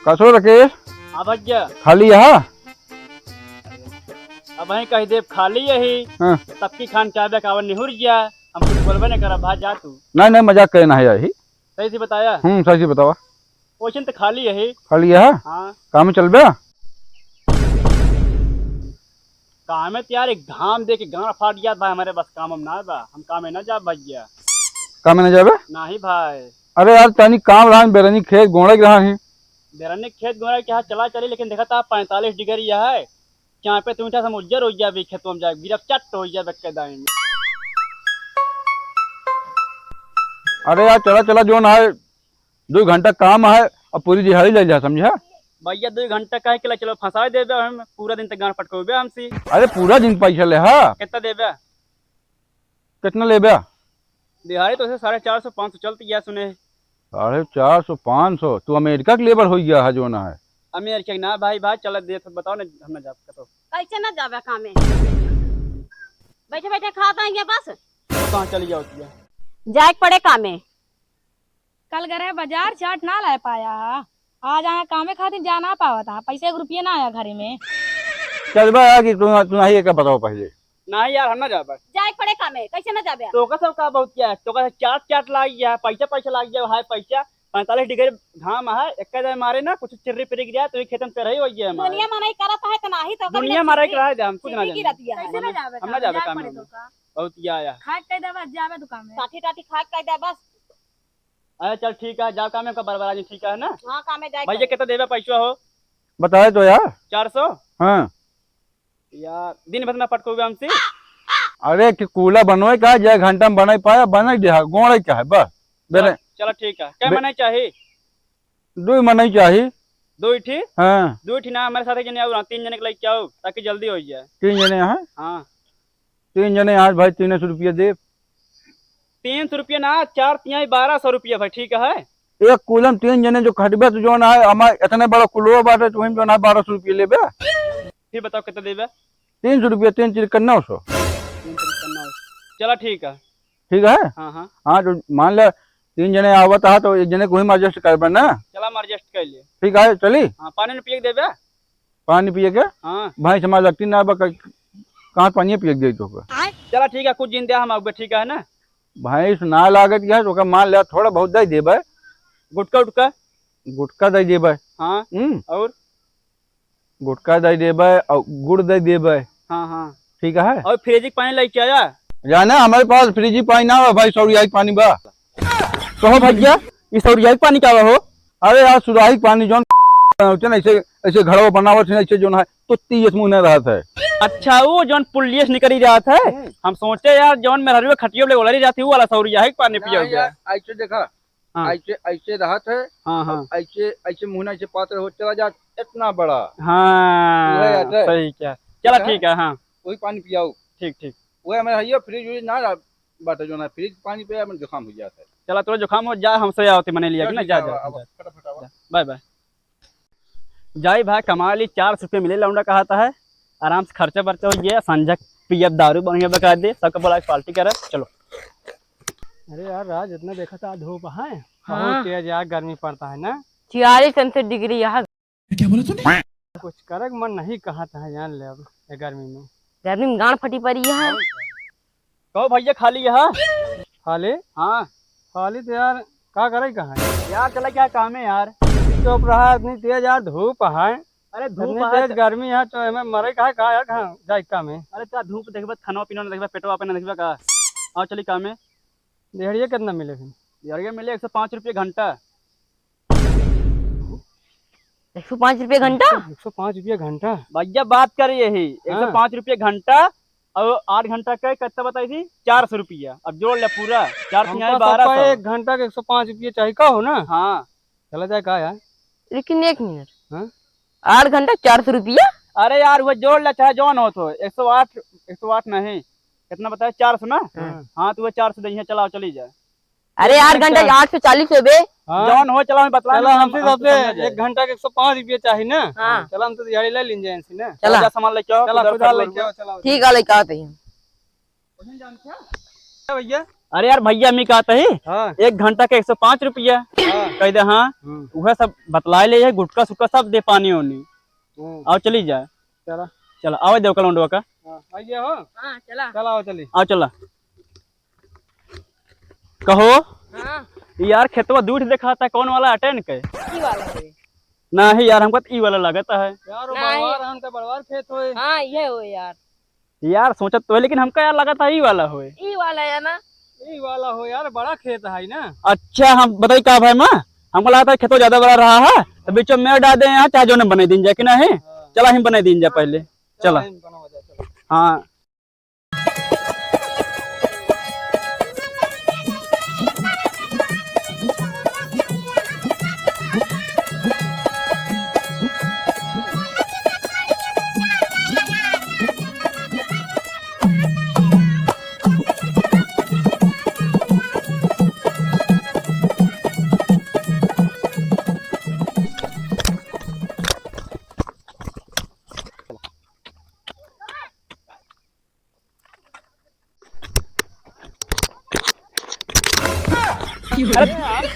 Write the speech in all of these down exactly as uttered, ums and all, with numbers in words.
का हो राकेश? हाँ भैया। खाली यहाँ? अब वहीं कही देब खाली यही। हाँ। सबकी खान चाबे का निहुर गया। हम कुछ बोलबे नहीं करब, भाई जा तू। नहीं, नहीं, मजाक करे ना है यही। सही से बताया? हम्म, सही से बतावा। ओइसन तो खाली यही। खाली यहाँ? हाँ। काम में चलबे? काम में तो यार एक घाम दे के गांड फाट गया भाई, हमारे बस काम हम ना बा, हम काम में ना जा भैया। काम में ना जाबे? नहीं भाई। अरे यार, तनी काम रहा, बेरनी खेत गोड़े के रहा है। बेरनी खेत गोड़े के यहाँ चला चली, लेकिन देखा था पैंतालीस डिग्री है, चापे तू उठा से हम उज्जर हो गया, अभी खेतवा में जाए, गिरब चट हो गया, बक्के दाई में। अरे यार, चला, चला, जो ना है, दो घंटा काम है, अब पूरी दिहाड़ी ले जा, समझा? भैया, दो घंटा काहे के लिए? चलो, फंसा देबे हम, पूरा दिन तक गांड फटकोबे हमसे। अरे, पूरा दिन पैसा ले, हाँ? कितना देबे? कितना लेबे? दिहाड़ी तो से साढ़े चार सौ, पाँच सौ चलती है, सुने। साढ़े चार सौ, पाँच सौ? तू अमेरिका के लेबर हो गया है, जो ना है। अमेरिका के ना, भाई, भाई, चल, दे, बताओ ना, हम ना जा सकते। कैसे ना जाबे काम में? बैठे बैठे खात आएंगे बस। कहाँ चली जाओ तुझे? जाए के पड़े काम में। कल गए रहे बाजार, चाट ना लाए पाया। आज आया कामे खातिर, जा ना पावत हा, पैसे एक रुपये ना आया घरे में। चल बा कि तू, तू नहीं, एक बताओ पहले। नहीं यार, हम ना जाबे। जाए पड़े कामे, कैसे ना जाबे? तो का सब का बहुत क्या है? तो का चाट, चाट लाग गया, पैसा, पैसा लाग गया, हाय पैसा, पैंतालीस डिग्री घाम है, एक जाए मारे ना, कुछ चिर्री पिरी गिरा, तो ये खेतन पे रही हो गया हमारे। दुनिया मनाई करत है तो नहीं, तो का दुनिया मनाई करत है, हम कुछ ना जाने। कैसे ना जाबे? हम ना जाबे काम में। बहुत क्या आया। खाए के दे बस, जाबे दुकान में। टाटी, टाटी खाए के दे बस। अरे चल ठीक है, जाओ काम में, का बरबर आदमी, ठीक है ना? हाँ, काम में जाए भैया, के। कितना देबे पैसा हो? बताए तो यार। चार सौ? हाँ। यार, दिन भर में पटकोबे हमसे। अरे कि कूला बनवे का, जे घंटा में बनाई पाया, बनाई दे, गोड़े का है, बस। बेरे चलो, चलो ठीक है। कै बे- मनई चाही? दुई मनई चाही। दुई ठी? हाँ। दुई ठी ना, हमारे साथ एक जने और, तीन जने के लेके आओ, ताकि जल्दी हो जाए। तीन जने हैं? हाँ। तीन जने आज भाई तीन सौ रुपया दे। तीन सौ रुपया ना, चार तिहाई बारह सौ रुपया भाई, ठीक है? एक कुलम तीन जने जो खटबे तो जौन है, हमार इतने बड़ा कुलवा बाटे, तो वही जौन है बारह सौ रुपया लेबे। फिर बताओ कितना देबे? तीन सौ रुपया, तीन तीन नौ सौ। तीन तीन नौ सौ। चला ठीक है। ठीक है? हाँ, हाँ। हाँ, तो मान ले तीन जने आवत है तो एक जने को ही adjust करबे ना। चला हम adjust कर लिए। ठीक है, चली? हाँ, पानी न पिए के देबे? पानी पिए के? हाँ। भैंस हमार लगती ना बा, क-, कहाँ पानी पिए के देई तोके? चला ठीक है, कुछ दिन दे हम आउबे, ठीक है ना? भैंस ना लागत है तो ओका मान ले थोड़ा बहुत दे देबे। गुटखा उटखा? गुटखा दे देबे। हाँ। हम्म। और? गुटखा दे देबे और गुड़ दे देबे। हाँ, हाँ। ठीक है? और फ्रिज के पानी लेके आया? जाना हमारे पास फ्रिज के पानी ना बा भाई, सौरिया के पानी बा। कहो भैया, ई सौरिया के पानी का बा हो? अरे यार, सुराही के पानी जौन होते ना, ऐसे, ऐसे घड़वा बनावत है, ऐसे जौन है, तो तीस मुँह नहीं रहत है। अच्छा, वो जौन पुलिस निकली रहत है, हम्म। हम सोचे यार, जौन मेहररुआ खटियो ले ओलरी रहती, वो वाला सौरिया है कि पानी पिया नहीं हुआ? यार, ऐसे देखा, हाँ। ऐसे, ऐसे रहत है, हाँ, हाँ। और ऐसे, ऐसे मुँह ना, ऐसे पात्र हो चला जात, इतना बड़ा। हाँ, वही रहत है। सही क्या? चला ठीक है? ठीक है, हाँ। वही पानी पियाओ। ठीक, ठीक। वही हमारे है, फ्रिज व्रिज ना रहा, बाटे जौन है, फ्रिज पानी पे अपन जुकाम हो जात है। चला, तोरा जुकाम हो जा, हमसे आओ, ते मने लिया चल, कि ना, ठीक जा, है, जा, आवा, जा। फटाफट आवा। जा, बाय, बाय। जाई भाई, कमा ली, चार सौ रुपये मिले, लौंडा कहत है, आराम से खर्चा बर्चा हो गया, संझा पियब दारू बढ़िया बका दे, सबके बोला के पार्टी करब, चलो। अरे यार, राज, इतना देखा था धूप है, हाँ। बहुत तेज यार गर्मी पड़ता है ना। छियालीस पैंसठ डिग्री यहाँ। क्या बोला तूने? कुछ करे के मन नहीं कहत है, जान ले अब, ये गर्मी में। गर्मी में गांड फटी पड़ी है। कहो भैया, खाली है? खाली? हाँ। खाली तो यार, का करे कहाँ है? यार, चला क्या काम है यार? चुप रहा, इतनी तेज यार धूप है। अरे धूप इतनी है तेज तो गर्मी है, तो हमें मरे का है, का यार, कहाँ जाए काम है? अरे का धूप देखबे, खाना पीना ना देखबे, पेटवा पे ना देखबे का? आओ चली काम है। दिहाड़िया कितना मिले फिर? दिहाड़िया मिले एक सौ पाँच रुपये घंटा। एक सौ पाँच रुपये घंटा? एक सौ पाँच रुपये घंटा? भैया बात कर यही, हाँ। एक सौ पाँच रुपये घंटा और आठ घंटा का कितना बताई थी? चार सौ रुपया। अब जोड़ ले पूरा, चार हमका तिहाई बारह सौ। सबका एक घंटा के एक सौ पाँच रुपये चाहिए का हो ना? हाँ। चला जाए का यार? लेकिन एक मिनट। हाँ? आठ घंटा चार सौ रुपया? अरे यार, वो जोड़ ले, चाहे जौन हो तो, एक सौ आठ, एक सौ आठ नहीं, कितना बताया, चार सौ ना? हाँ। हाँ, तो वो चार सौ दे, यहाँ चलाओ, चली जाए। अरे, एक आठ घंटा घंटा। आठ सौ चालीस हो बे। हाँ। जौन हो, चला, हम बतला चला, देंगे, हमसे हम सबसे समझ जाए। एक घंटा के एक सौ पाँच रुपये चाहिए ना? हाँ। चला, हम तो दिहाड़ी ले लीन जाए इनसे ना। चला। जा, सामान लेके आओ, चला, खुदा खुदा खबर लेके करो। आओ, चला। ठीक है, लेके आते हैं। क्या भैया? अरे यार, भैया, हम ही कहते ही, हाँ। एक घंटा के एक सौ पाँच रुपया। हाँ। कह दे, हाँ, हम्म। उहे सब बतलाए ले, ये गुटखा सुटखा सब दे, पानी ओनी। हम्म। आओ चली जाए। चला। चला, आवे देव कलौंडवा का। हाँ, आइए हो। हाँ, चला। चला, आओ चली। आओ चला। कहो। हाँ। यार, खेतवा दूर देखाता, कौन वाला अटेन के? ई वाला है। नाही यार, हमका तो ई वाला लागत है। यार, वो नाही। बड़वार, हम तो बड़वार खेत होए। हाँ, ये हो यार। यार, सोचत तो है, लेकिन हमका यार लागत है ई वाला होए। ई वाला है ना? ई वाला हो यार, बड़ा खेत है ना। अच्छा, हम बताई का भाई माँ, हमका लागत है खेतवा ज्यादा बड़ा रहा है, तो बीच में मेड़ डाल दे यहाँ, चाहे जोने बनाई दीन जाए कि नहीं? हाँ। चला, हम बनाई दीन जाए पहले। चला। चला, हम बनावा जाए, चला। हाँ। अरे यार,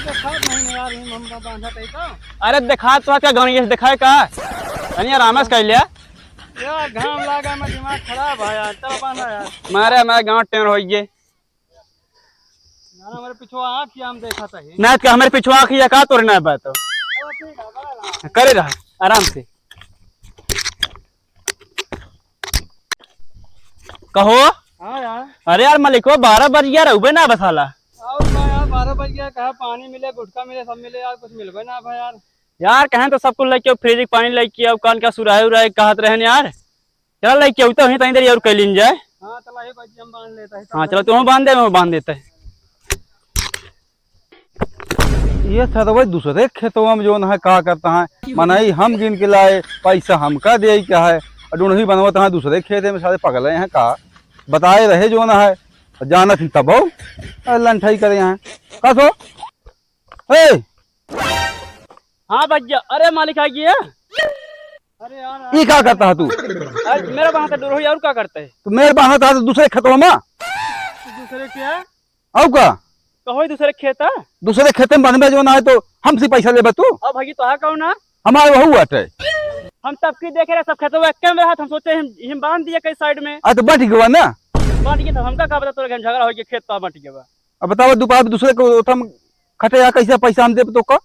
देखात नहीं यार, हम, हम बांधा तई का? अरे देखात तो का गाँव ये देखाए का? तनी आराम से कर लिया। यार घाम लागा, मैं दिमाग खराब है यार, चल बांधा यार। मारे हमारे गाँव टेन हो गए। यार हमारे पिछुआ आँख ही हम देखा था ही। ना तो हमारे पिछुआ आँख ही का तोरे ना बात हो। चलो ठीक है, बड़ा ला। करे रहा, आराम से। कहो। हाँ यार। अरे यार मलिको, बारह बज गया, रहुबे ना बसाला। और का यार, बारह बज गया, कहा पानी मिले, गुटखा मिले, सब मिले यार, कुछ मिलबे ना भाई यार। यार कहें तो सब कुछ लेके, फ्रिज के पानी लेके, अब कान का सुराही उराही कहत रहन यार। चला लेके आऊ तो वहीं तनी देर और कर लीन जाए। हाँ, चला, ये बाजी हम बांध लेता है। हाँ, चला, तू बांध दे, मैं बांध देता है। ये सरवे दूसरे खेतवा में जौन है का करता है, मनई हम गिन के लाए, पैसा हमका दे क्या है, और डोंढी बनवत है दूसरे खेते में, सारे पगले हैं का? बताए रहे जौन है, जानत ही तब हो, लंठाई करे हैं। का सो? ए! हाँ भैया, अरे मालिक आ गया। अरे यार, ई का करता है तू? अरे मेरा बांधा तो डोर हो, और का करता है? तो मेरे बांधा था तो दूसरे खेतवा में। दूसरे क्या? आऊ का? कहो ही दूसरे खेत है? दूसरे खेते में बनबे जो ना है तो हमसे पैसा लेबे तू? अब भाई तो है कौन ना? हमारे वहू बाटे। हम तब की देखे रहे सब खेतवा एक में रहत, हम सोचे हम, हम बांध दिए कई साइड में। आ तो बट गवा ना। बट गए तो हमका का पता तोरे घर झगड़ा हो गया, खेत तो बट गया। अब बताओ दोपहर में दूसरे को ओथम खटे या कैसे पैसा हम देब तो का?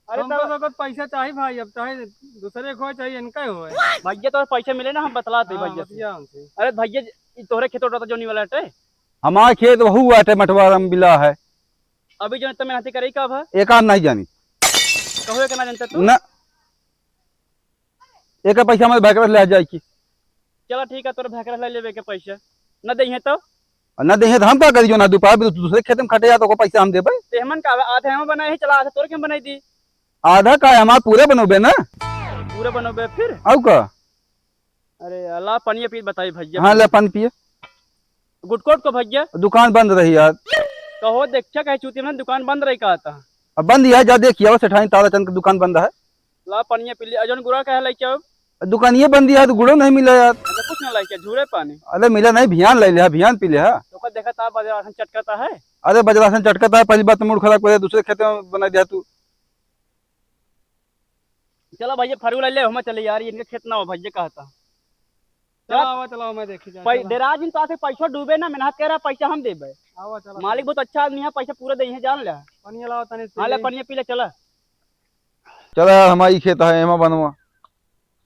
अरे हमको तब तो कुछ पैसा चाहिए भाई, अब चाहे दूसरे को हो, चाहे इनका ही होए। भैया तो पैसा मिले ना, हम बतला दे हाँ, भैया से। बतिया हमसे। अरे भैया, ई तोहरे खेत उठाता जोनी वाला हटे? हमार खेत वहू बाटे मटवारम बिला है। अभी जो तमे नाती करे का भा? एक आध नहीं जानी। कहो एक ना जानता तू? ना। एक पैसा हमारे भैकरस ले जाए की। चला ठीक है, तोर भैकरस ले लेबे के पैसा। न देहे तो? और न देहे तो हम का करी, जो ना दोपहर में दूसरे खेत में खटे जा तो ओकर पैसा हम देबे। ते हमन का आधा हम बनाए ही, चला आधा तोर के हम बनाई दी। आधा का है, हमार पूरे बनोबे ना। पूरे बनोबे फिर? आऊ का? अरे अल्लाह, पानी पी बताई भैया। हाँ, ले पानी पिए। गुटकोट को भैया। दुकान बंद रही यार। कहो देखा कहे चूती में दुकान बंद रही का था? अब बंद ही है, जा देखिए, सेठानी ताराचंद की दुकान बंद है। ला पनिया पी ले, अजन गुड़ा कहे लेके आओ। दुकानिये बंद ही है तो गुड़ो नहीं मिला यार। अच्छा, कुछ ना लेके, झूरे पानी। अरे मिला नहीं, भियान ले लिया, भियान पी लिया। तो का देखा था बजरासन चटकाता है। अरे बजरासन चटकाता है, पहली बात तो मूड खराब करे, दूसरे खेते में बना दिया तू। चला भैया, फरू ले ले, हम चले यार, इनके खेत ना हो भैया कहता। चला, चला। आवा, चला, मैं देखी जाए, पै-, चला। डेरा जिन तो आते पैसा डूबे ना, मेहनत करा, पैसा हम देबे। आवा, चला, मालिक चला। बहुत अच्छा आदमी है, पैसा पूरा दे है, जान ले। पनिया लाओ तनी से हाँ, ले ले। पनिया पी ले, चला। चला यार, हमारी खेत है, एमा बनवा।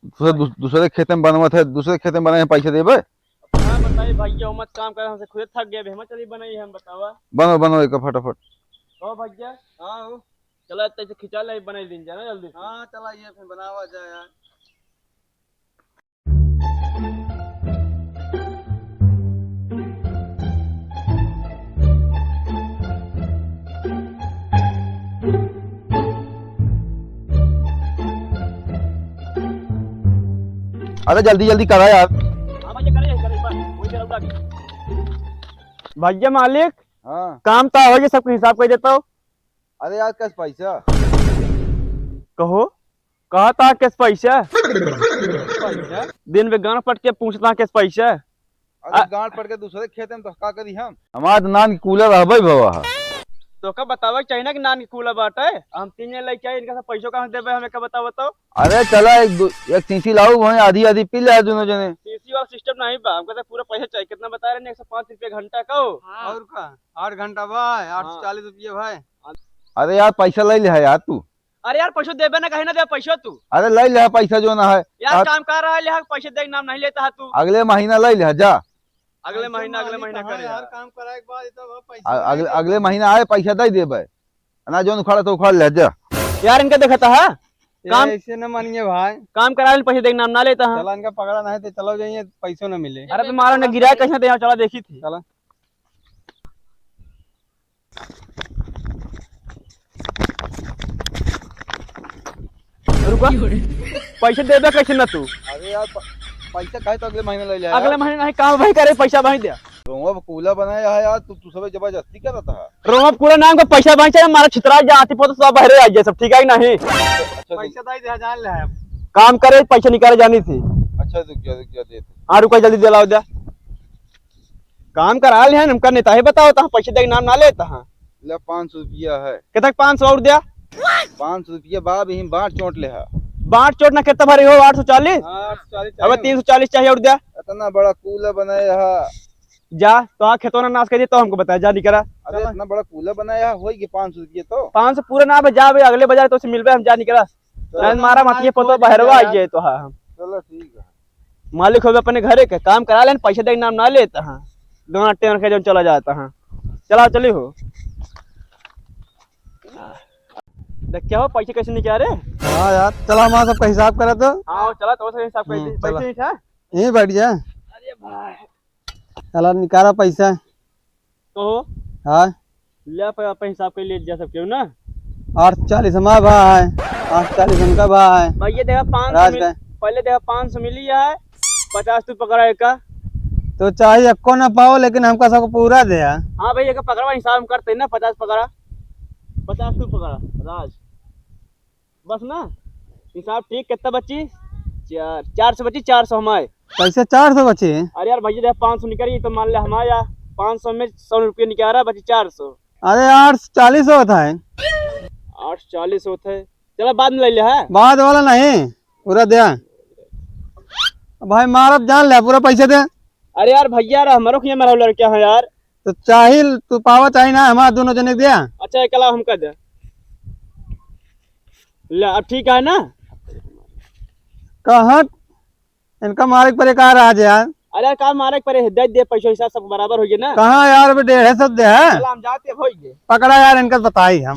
दूसरे, दूस-, दूसरे खेते में बनवत है, दूसरे खेते में बनाए हैं, पैसा देबे। का बताई भैया, हम मत काम करे, हमसे खुदे थक गए, हम चली बनाई है, हम बतावा। बनो, बनो एक फटाफट। ओ भैया। हाँ हो। चला, इतना से खिंचा ले, बनाई दिन जाना जल्दी से। हाँ, चला, ये फिर बनावा जाए यार। अरे जल्दी जल्दी करा यार। हाँ भैया, करे, करे, बस, वही तरफ लागी। भैया मालिक, हाँ। काम तो हो गया, सबके हिसाब कर देता हूँ। अरे यार, कस पैसा? कहो, कहा था कस पैसा? पैसा? दिन में गांड पट के पूछता कस पैसा? अरे आ- गांड पट के दूसरे खेते में तो का करी हम? हमार तो नान की कूलर रहबे भवा है। तोका बतावे के चाही ना कि नान के कूला बाटे। हम तीन जने लइके आई, इनका सब पैसो कहाँ से देबे, हमें का बताओ तो? अरे चला, एक दो, एक शीशी लाऊ, वहीं आधी आधी पी ले दुनो जने। शीशी वाला सिस्टम नहीं बा, हमका तो पूरा पैसा चाहिए। कितना बता रहे हैं? एक सौ पाँच रुपया घंटा का हो। हाँ। और का? आठ घंटा बा, हाँ। आठ सौ चालीस रुपया भाई। अरे यार, पैसा ले ले है यार तू। अरे यार, पैसो देबे ना, कहीं ना दे पैसो तू। अरे ले ले है पैसा जो ना है। यार, यार, काम कर रहा है, ले, पैसे दे के नाम नहीं लेता है तू। अगले महीना ले ले है, जा। अगले महीना, अगले महीना करे यार, यार। काम कराए के बाद इतना पैसा अ-, अगले, अगले महीना आए, पैसा दे देबे। ना जौन उखाड़ा तो उखाड़ ले जा। यार, इनका देखता है। ये काम ऐसे न मानिए भाई। काम करावे में पैसे देके नाम ना लेता है। चला, इनका पकड़ा नहीं तो चलो जाइए, पैसों ना मिले। अरे, तो मारो ने गिरा कैसे दे, चला देखी थी। चला। रुका। पैसे देबे कैसे ना तू? अरे यार, प-, पैसा काहे तो अगले महीने ले ले यार। अगले महीने नहीं, काम भाई करे, पैसा भाई दे। रोवा कूला बनाया है यार, तू, तू सब जबरदस्ती करत है। रोवा कूला नाम का पैसा भाई चाहे, मारा छितरा जाती पोत सब बहरे आ जाए सब, ठीक है कि नहीं? अच्छा, रुक। पैसा दे दे, जान ले है। काम करे, पैसा निकाले जानी थी। अच्छा, रुक जा, रुक जा, दे दे। हाँ, रुका, जल्दी दिलाओ दे। काम करा ले हैं, हमका नेता है, बताओ, तो हम पैसे देके नाम ना लेता हाँ। ले, पाँच सौ रुपया है। कितना? पाँच सौ और दिया। पाँच सौ रुपया बाप, यहीं बाँट चोट ले हा। बाँट चोट ना कितना भरे हो? आठ सौ चालीस? हाँ, आठ सौ चालीस अब चाहिए। तीन सौ चालीस चाहिए और दिया। इतना बड़ा कूला बनाए हा। जा, तो हाँ, खेतों ना नाश कर दिए, तो हमको बताया, जा निकरा। अरे, इतना बड़ा कूला बनाया हा, होई के पाँच सौ रुपया तो। पाँच सौ पूरा ना, अब जा, अबे अगले बाजार तो से मिलबे हम, जा निकरा। चलो। लाइन मारा मत, ये पतो बहरवा आई जाए तो हाँ हम। चलो, ठीक है। मालिक होबे अपने घरे के, काम करा लेन, पैसे देके नाम ना लेता हाँ। दोनों टेम रखे जौन चला जाता हाँ। चला चली हो। देख क्या हो, पैसे कैसे निकाले? हाँ यार, चला हमारा सबका हिसाब करा तो। हाँ, चला तो सबका हिसाब कर हम्म, दे। चला। पैसे नहीं था? यहीं बैठ जा। अरे भाई। चला निकाला पैसा। कहो। हाँ। ले आप, आप हिसाब कर ले जा सब केहू ना। आठ चालीस हमारा भा है, आठ चालीस उनका भा है। भैया देखा पाँच सौ राज मिल-, का। पहले देखा पाँच सौ मिली है, पचास तू पकड़ा एका। तो चाहे एक्को ना पाओ, लेकिन हमका सबको पूरा दे। हाँ भैया, एका पकड़वा, हिसाब हम करते हैं ना, पचास पकड़ा, पचास तू पकड़ा, राज। बस ना, हिसाब ठीक, कितना बची? चार, चार सौ बची, चार सौ हमारे। कैसे चार सौ बची? अरे यार भैया, देख, पाँच सौ निकल गई तो मान ले हमारे यार, पाँच सौ में सौ रुपये निकल रहा, बची चार सौ। अरे यार, चालीस होता है। आठ सौ चालीस होता है, चलो बाद में ले ले, है? बाद वाला नहीं, पूरा दे। भाई मारब जान ले, पूरा पैसे दे। अरे यार भैया, यार हमारो किया मारा लड़का है यार। तो चाही तू पावा चाही ना, हमारा दोनों जने के दिया। अच्छा, एकला हमका दे। ले, अब ठीक है ना? कहाँ इनका मारे के परे का राज है यार? अरे यार, का मारे के परे है? दे दे, पैसा हिसाब सब बराबर हो गया ना? कहाँ यार, अभी डेढ़ सौ दे है। चला, हम जाते हो गए। पकड़ा यार, इनका बताई हम।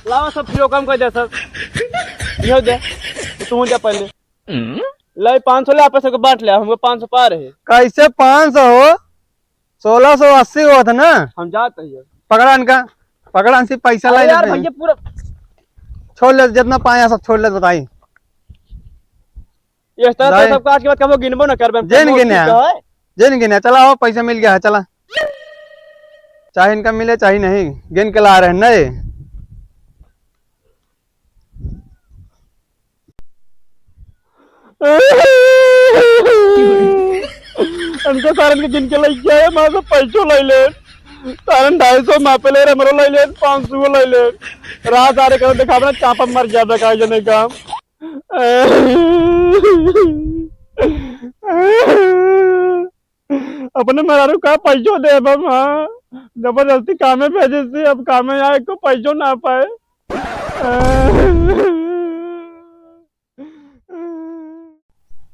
लावा सब फिर काम कर दे सब। ये दे, तू जा पहले। ले पाँच सौ ले, आपस में बाँट ले, हमको पाँच सौ पार है। कैसे पाँच सौ हो? सोलह सौ अस्सी हुआ था ना। हम जात रहिए। पकड़ा इनका, पकड़ा इनसे पैसा अरे ले यार लेते हैं। भैया पूरा छोड़ ले, जितना पाया सब छोड़ ले, बताई। ये इस तरह से जाए। सब काट के बाद कबो गिनबो ना करबे, जिन कबो गिने। ठीक है। जिन गिने, चला हो, पैसा मिल गया है, चला। चाहे इनका मिले, चाहे नहीं, गिन के ला रहे हैं, नहीं। इनके सारन के गिन के लइ गया है, हमारे से पैसो लइ लेन। सारन ढाई सौ मापे ले, हमरो लइ लेन, पाँच सौ लइ लेन। रात आ रे करो, देखा अपना चापा मर गया, देखा जने काम। अपने मेहरारू का पैसो देब हम, हाँ? जबरदस्ती कामे भेजे से अब कामे आए को पैसो ना पाए।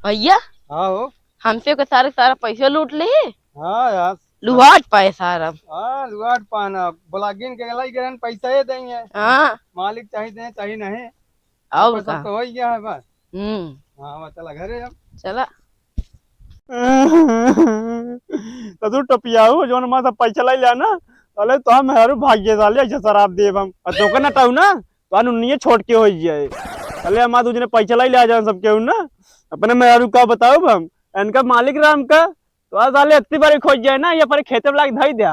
भैया, हाँ हो। हमसे के सारे सारा पैसा लूट ले। हाँ यार। लुहाट पाए सारा। हाँ, लुहाट पाना। ब्लॉगिंग के लाई गरन पैसा ही देंगे। हाँ। मालिक चाही दे, चाही नहीं। और पैसा का? तो हो ही गया है बस। हम्म। हाँ, बस चला घरे अब। चला। तो तू टपियाऊ, जौन हमारे सब पैसा लाई लिया ना, साले तो हम मेहरू भाग्यशाली, ऐसे शराब देब हम। और तोके नटाऊ ना, तो अनुन्निये छोट के होइ जाए। साले हमारे दूजने पैसा लाई लिया जान सब केहू ना, अपने मेहरू का बताऊ हम, इनका मालिक राम का, तो आज साले इतनी बारी खोज जाए ना, ये पर खेते में लाके धई दिया।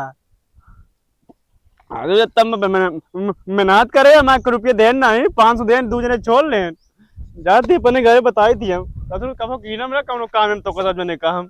अरे तब मैं, मैं, मैं, मेहनत करे, हमारे को रुपये देन नहीं, पाँच सौ देन, दूजने छोड़ लेन। जाती अपने घरे बताई दिया। अतुल कबो की ना मेरा कौनो काम है तो कसम जने का हम।